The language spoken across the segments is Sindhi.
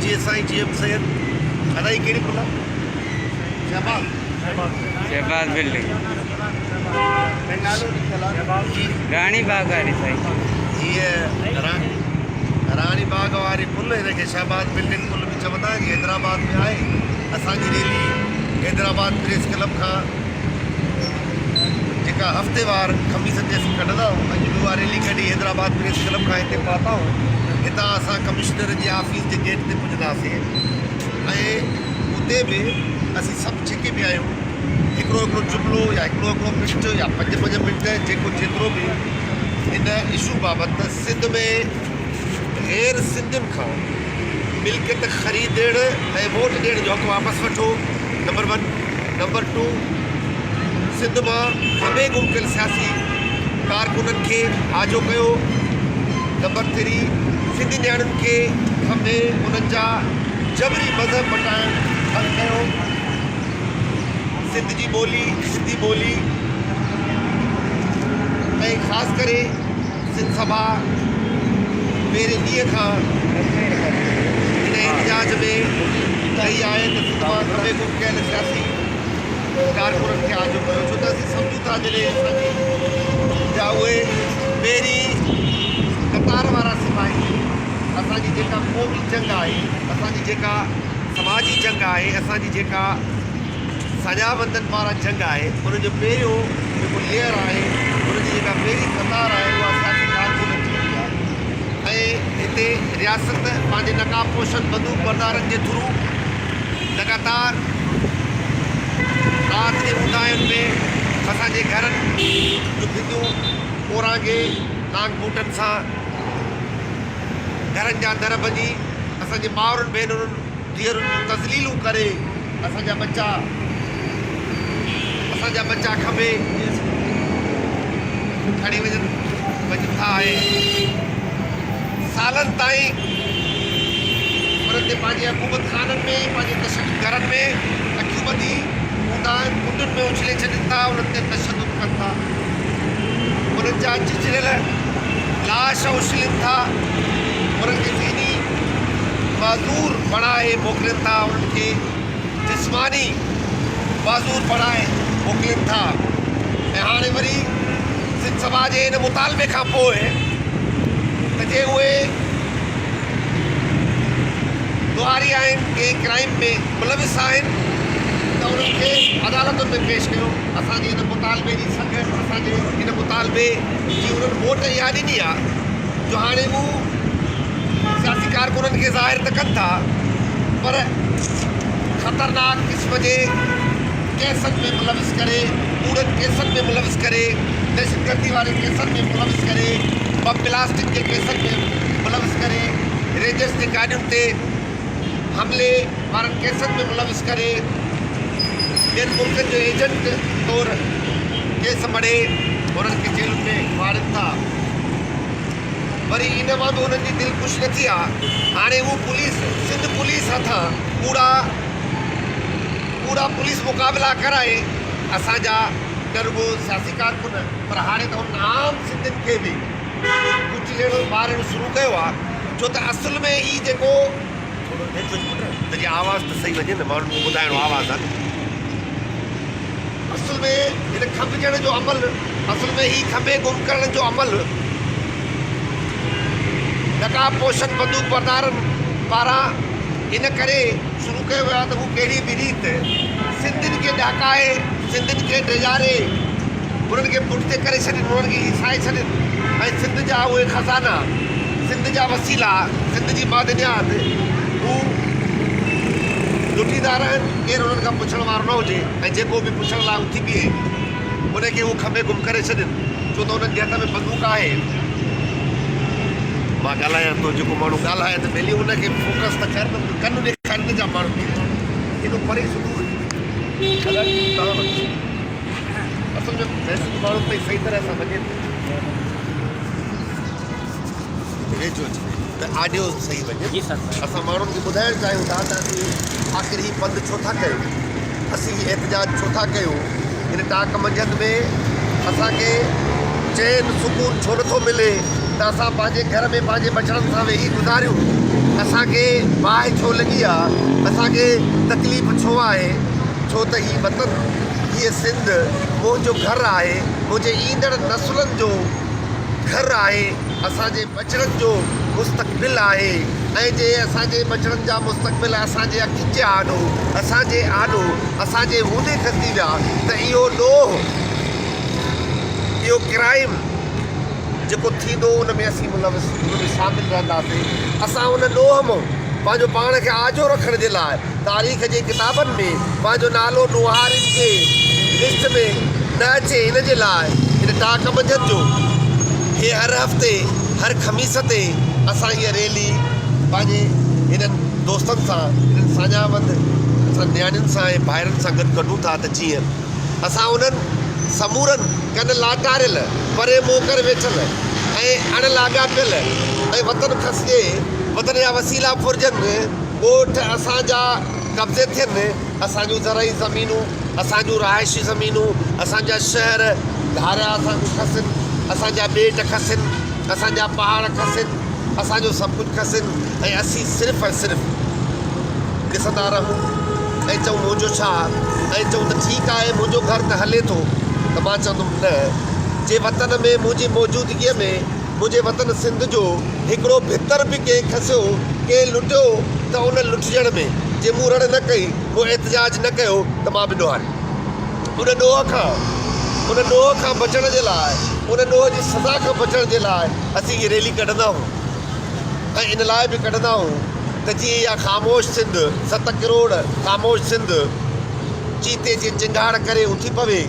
جيئي سائين جي ايم سيد. ادا هي ڪهڙي پل آ؟ شهباز. شهباز بلڊنگ. راڻي باغ واري سائين. هيء راڻي باغ واري پل هن کي شهباز بلڊنگ پل به چوندا آهن. هي حيدرآباد ۾ آهي. اسان جي ريلي حيدرآباد پريس ڪلب کان جيڪا هفتيوار خميس تي اسين ڪڍندا آهيون اڄ به اها ريلي ڪڍي حيدرآباد پريس ڪلب کان هتي پهتا آهيون. هتان اسان ڪمشنر جي آفيس جي گيٽ تي پڄنداسين ۽ اتي به اسين سڀ جيڪي به آهيون هڪڙو هڪڙو جملو يا هڪڙو هڪڙو منٽ يا پنج پنج منٽ جيڪو جيترو به هن اشو بابت سنڌ ۾ غير سنڌين کان ملڪيت خريدڻ ۽ ووٽ ڏيڻ جو حق واپس وٺو number one, number two Sindh مان کنڀي گم ڪيل سياسي ڪارڪنن کي آجو ڪيو، نمبر ٿري سنڌي نياڻين کي کنڀي انهن جا جبري مذهب مٽائڻ بند ڪيو، سنڌ جي ٻولي سنڌي ٻولي ۽ خاص ڪري سنڌ سڀا پهرين ڏينهن کان هن احتجاج ۾ رهي آهي ته سنڌ مان کنڀي گم ڪيل سياسي ڪارڪنن کي آجو ڪيو ڇو ته اسين سمجهون ٿا جڏهن اسان جي جا اهي پهرين قطار وارا سپاهي اسان جي جيڪا قومي جنگ آهي اسان جي جيڪا سماجي جنگ آهي اسان جي جيڪا ساڃاهوندن پاران جنگ آهي، ان جو پهريون جيڪو ليئر آهي، ان جي جيڪا پهرين قطار آهي اها سياسي ڪارڪنن جي هوندي آهي ۽ هتي رياست پنهنجي نقاب پوشن بندوق بردارن جي ٿرو لڳاتار رات جي اونداهين ۾ اسان جي گهرن جون ڀتيون اورانگهي لانگ بوٽن سان گهرن جا در ڀڃي اسان جي مائرن ڀينرن ڌيئرن جون تذليلون ڪري اسان جا ٻچا اسان جا ٻچا کنڀي کڻي وڃن وڃن ٿا ۽ سالن تائين انهن تي پنهنجي حڪومت خانن ۾ پنهنجي تشدد گهرن ۾ اکيون ٻڌي اونداهن ڪنڊن ۾ اڇلي ڇڏين ٿا انهن تي تشدد ڪن ٿا انهن جا چچريل لاش اڇلين ٿا انهن کي ذهني معذور بڻائي موڪلين ٿا انهن کي جسماني معذور بڻائي موڪلين ٿا ۽ هاڻي وري سنڌ سڀا جي ان مطالبي کان پوء ته جي اهي ڏوهاري آهن ڪنهن ڪرائيم ۾ ملوث آهن ته انهن کي عدالتن ۾ پيش ڪيو اسان جي ان مطالبي جي سگهه اسان جي ان مطالبي جي انهن موٽ اها ڏني آهي جو هاڻي هو سياسي ڪارڪنن کي ظاهر ته ڪن ٿا پر خطرناڪ قسم جي ڪيسن ۾ ملوث ڪري، ڪوڙن ڪيسن ۾ ملوث ڪري، دهشتگردي واري ڪيسن ۾ ملوث ڪري، بم بلاسٽنگ جي ڪيسن ۾ ملوث ڪري، رينجرز جي گاڏين تي حملي وارن ڪيسن ۾ ملوث ڪري، ٻين ملڪن جو ايجنٽ طور ڪيس مڙهي انهن کي جيلن ۾ واڙين ٿا. وري ان مان به انهن جي دل خوش نه ٿي آ هاڻي هو پوليس سنڌ پوليس هٿان ڪوڙا ڪوڙا پوليس مقابلا ڪرائي اسان جا نه رڳو سياسي ڪارڪن پر هاڻي ته انهن عام سنڌين کي به ڪچلڻ مارڻ شروع ڪيو آ ڇو ته اصل ۾ هي جيڪو ٿورو ويجهو اچ پٽ ته جيئن آواز ته صحيح وڃي نه ماڻهن کي ٻڌائڻو آواز آ نه اصل ۾ هن کنڀجڻ جو عمل اصل ۾ هي کنڀي گم ڪرڻ جو عمل نقاب پوشن بندوق بردارن پاران ان ڪري شروع ڪيو ويو آهي ته هو ڪهڙي به ريت سنڌين کي ڏهڪائي سنڌين کي ڊيڄاري انهن کي پٺتي ڪري ڇڏين انهن کي هيسائي ڇڏين ۽ سنڌ جا اهي خزانا سنڌ جا وسيلا سنڌ جي معدنيات هو لٽيندا رهن ڪير انهن کان پڇڻ وارو نه هجي ۽ جيڪو به پڇڻ لاء اٿي بيهي ان کي هو کنڀي گم ڪري ڇڏين ڇو ته انهن جي هٿ ۾ بندوق آهي. مان ڳالهايان ٿو جيڪو ماڻهو ڳالهائي ته ڀلي ان کي فوڪس ته ڪر نه ڪن ڏيکار نه جا ماڻهو بيهي ايڏو پري سڌو توهان وٽ اصل ۾ ميسج ماڻهن تائين صحيح طرح سان وڃي ٿو. ويجهو اچ ته آڊيو صحيح وڃي. جي سر. اسان ماڻهن کي ٻڌائڻ چاهيون ٿا ته اسين آخر هي پنڌ ڇو ٿا ڪيون، اسين هي احتجاج ڇو ٿا ڪيون، هن ٽاڪ منجهند ۾ اسان کي چين سڪون ڇو نٿو ملي ته اسان پنهنجي گهر ۾ پنهنجي ٻچڙن سان ويهي گذاريون. اسان کي باهه ڇو لڳي آ، اسان کي تڪليف ڇو آهي، ڇو ته هي وطن، هيء سنڌ منهنجو گهر آهي، منهنجي ايندڙ نسلن جو گهر آهي، اسان جي ٻچڙن جو مستقبل آهي ۽ جي اسان جي ٻچڙن جا مستقبل اسان جي اکين جي آڏو، اسان جي آڏو، اسان جي هوندي کسجي ويا ته اهو ڏوهه، اهو ڪرائيم جيڪو ٿيندو ان ۾ اسين ملوث، ان ۾ شامل رهنداسين. اسان ان ڏوهه مان پنهنجو پاڻ کي آجو رکڻ جي لاء تاريخ جي ڪتابن ۾ پنهنجو نالو ڏوهارين جي لسٽ ۾ نه اچي ان جي لاء هن ٽاڪ منجهند جو هي هر هفتي هر خميس تي اسان هيء ريلي پنهنجي هنن دوستن سان هنن ساڃاهه وند اسان نياڻين سان ۽ ڀائرن سان گڏ ڪڍون ٿا ته جيئن اسان انهن سمورن ڪن لاٽاريل پري منهن ڪري ويٺل ۽ اڻ لاڳاپيل ۽ وطن کسجي وطن جا وسيلا ڦرجن ڳوٺ اسان جا قبضي ٿين، اسان جون زرعي زمينون، اسان جون رهائشي زمينون، اسان جا شهر ڌاريا اسان کان کسن، اسان جا ٻيٽ کسن، اسان جا پهاڙ کسن، اسان جو سڀ ڪجهه کسن ۽ اسين صرف ۽ صرف ڏسندا رهون ۽ چئون منهنجو ڇا ۽ چئون ته ٺيڪ آهي منهنجو گهر ته هلي ٿو ته مان چوندم نه جي وطن ۾ منهنجي موجودگيء ۾ منهنجي وطن سنڌ جو هڪڙو ڀتر به ڪنهن کسيو، ڪنهن لٽيو ته ان لٽجڻ ۾ جي مون رڙ نه ڪئي، مون احتجاج نه ڪيو ته مان به ڏوهاري. ان ڏوهه کان، ان ڏوهه کان بچڻ جي لاء، ان ڏوهه جي سزا کان بچڻ جي لاء اسين هيء ريلي ڪڍندا آهيون ۽ ان لاء به ڪڍندا آهيون ته جيئن اها خاموش سنڌ، ست ڪروڙ خاموش سنڌ چيتي جي چنگهاڙ ڪري اٿي پوي.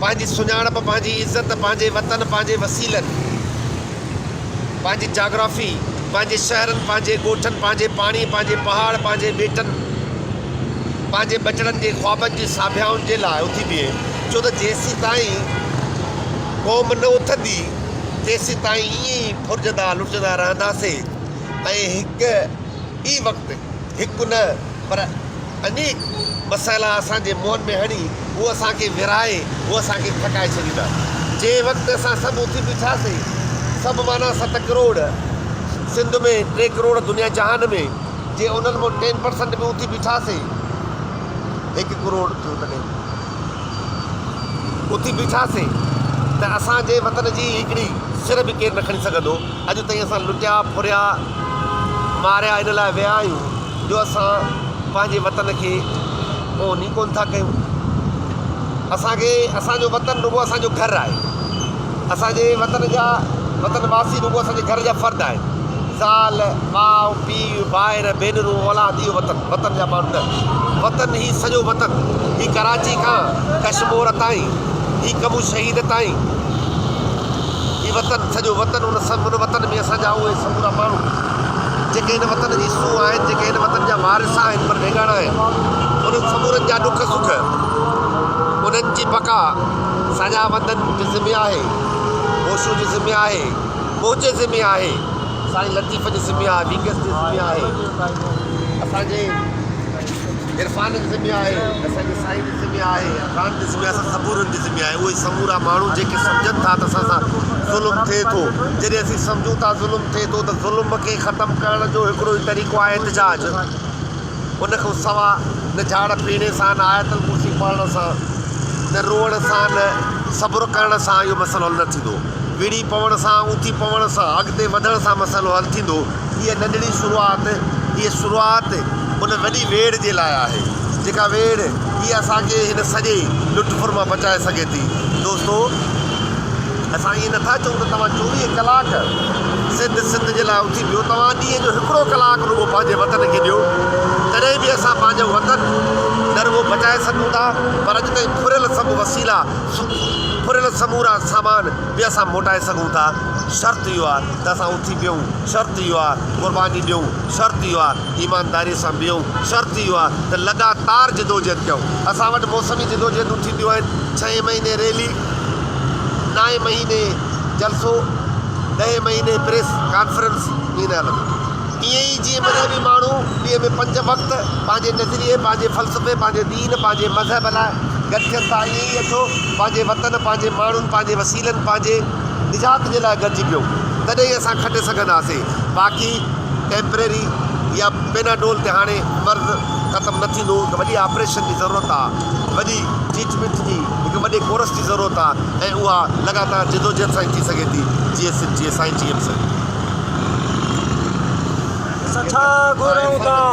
پنهنجي سڃاڻپ، پنهنجي عزت، پنهنجي وطن، پنهنجي وسيلن، پنهنجي جاگرافي، پنهنجي شهرن، پنهنجي ڳوٺن، پنهنجي پاڻي، پنهنجي پهاڙ، پنهنجي ٻيٽن، پنهنجي ٻچڙن جي خوابن جي ساڀيائن جي لاء اٿي بيهي، ڇو ته جيسيتائين قوم نه اٿندي، تيسيتائين ائين ئي ڦرجندا لٽجندا رهنداسين ۽ هڪ ئي وقت هڪ نه پر انيڪ مسئلا اسان جي منهن ۾ هڻي هو اسان کي ورهائي هو اسان کي ٿڪائي ڇڏيندا. جنهن وقت اسان سڀ اٿي بيٺاسين، سڀ معنيٰ ست ڪروڙ سنڌ ۾ ٽي ڪروڙ دنيا جهان ۾ جي انهن مان ٽين پرسنٽ به اٿي بيٺاسين هڪ ڪروڙ ٿيو تڏهن به اٿي بيٺاسين ته اسان جي وطن جي هڪڙي سر به ڪير نه کڻي سگهندو. اڄ تائين اسان لٽيا، ڦريا، ماريا ان لاء ويا آهيون جو اسان پنهنجي وطن کي اون ئي ڪونه ٿا ڪيون. اسان کي اسان جو وطن رڳو اسان جو گهر آهي. اسان جي وطن جا وطن واسي رڳو اسان جي گهر جا فرد آهن. زال، ماء، پيء، ڀائر، ڀينرون، اولاد اهو وطن، وطن جا ماڻهو نه. وطن هي سڄو وطن، هي ڪراچي کان ڪشمور تائين، هي ڪمون شهيد تائين. هي وطن، سڄو وطن، ان سڀ ان وطن ۾ اسان جا اهي سمورا ماڻهو جيڪي هن وطن جي سونهن آهن، جيڪي هن وطن جا وارث آهن پر ويڳاڻا آهن، انهن سمورن جا ڏک سک، انهن جي بقا ساڃاهه وندن جي ذمي آهي، هوشو جي ذمي آهي، منهنجي ذمي آهي، سائين لطيف جي ذمي آهي، وينگس جي ذمي آهي، اسان جي. عرفان جي ذمي آهي، اسان جي سائين جي ذمي آهي، افغان جي ذمي آهي، اسان سمورن جي ذمي آهي. اهي سمورا ماڻهو جيڪي سمجهن ٿا ته اسان سان ظلم ٿئي ٿو، جڏهن اسين سمجهون ٿا ظلم ٿئي ٿو ته ظلم کي ختم ڪرڻ جو هڪڙو ئي طريقو آهي احتجاج. ان کان سوا نه جهاڙ ڦيڻي سان، نه آيت الڪرسي پڙهڻ سان، نه روئڻ سان، نه صبر ڪرڻ سان اهو مسئلو حل نه ٿيندو. وڙهي پوڻ سان، اٿي پوڻ سان، اڳتي وڌڻ سان مسئلو حل ٿيندو. هيء ننڍڙي شروعات، هيء شروعات ان وڏي ويڙهه جي لاء آهي، جيڪا ويڙهه ئي اسان کي هن سڄي لٽ ڦر مان بچائي سگهي ٿي. دوستو! اسان ائين نٿا چئون ته توهان 24 ڪلاڪ سنڌ سنڌ جي لاء اٿي بيهو، توهان ڏينهن جو هڪڙو ڪلاڪ رڳو پنهنجي وطن کي ڏيو، تڏهن به اسان پنهنجو وطن نه رڳو بچائي سگهون ٿا، پر اڄ تائين ڦريل سڀ وسيلا، ڦريل سمورا سامان به اسان موٽائي سگهون ٿا. شرط اهو آهي ته اسان اٿي بيهون، شرط اهو آهي قرباني ڏيون، شرط اهو آهي ايمانداريء سان بيهون، شرط اهو آهي ته لڳاتار جدوجهد ڪيون. اسان وٽ موسمي جدوجهدون ٿينديون آهن، ڇهين مهيني ريلي، نائين مهيني جلسو، ڏهين مهيني پريس ڪانفرنس، ائين نه هلندو. ائين ئي جيئن مذهبي ماڻهو ڏينهن ۾ پنج وقت پنهنجي نظريي، پنهنجي فلسفي، پنهنجي دين، پنهنجي مذهب لاء گڏ ٿين ٿا، ائين ئي اچو پنهنجي وطن، پنهنجي ماڻهن، پنهنجي وسيلن، پنهنجي نجات جي لاء گڏجي پيون، تڏهن ئي اسان کٽي سگهنداسين. باقي ٽيمپرري يا پيناڊول تي هاڻي مرض ختم نه ٿيندو، هڪ وڏي آپريشن جي ضرورت آ، وڏي ٽريٽمينٽ جي هڪ وڏي ڪورس جي ضرورت آ ۽ اها لڳاتار جدوجهد سان ئي ٿي سگهي ٿي. جي ايس جي سائين جي ايم سيد. اسان ڇا گهرون ٿا؟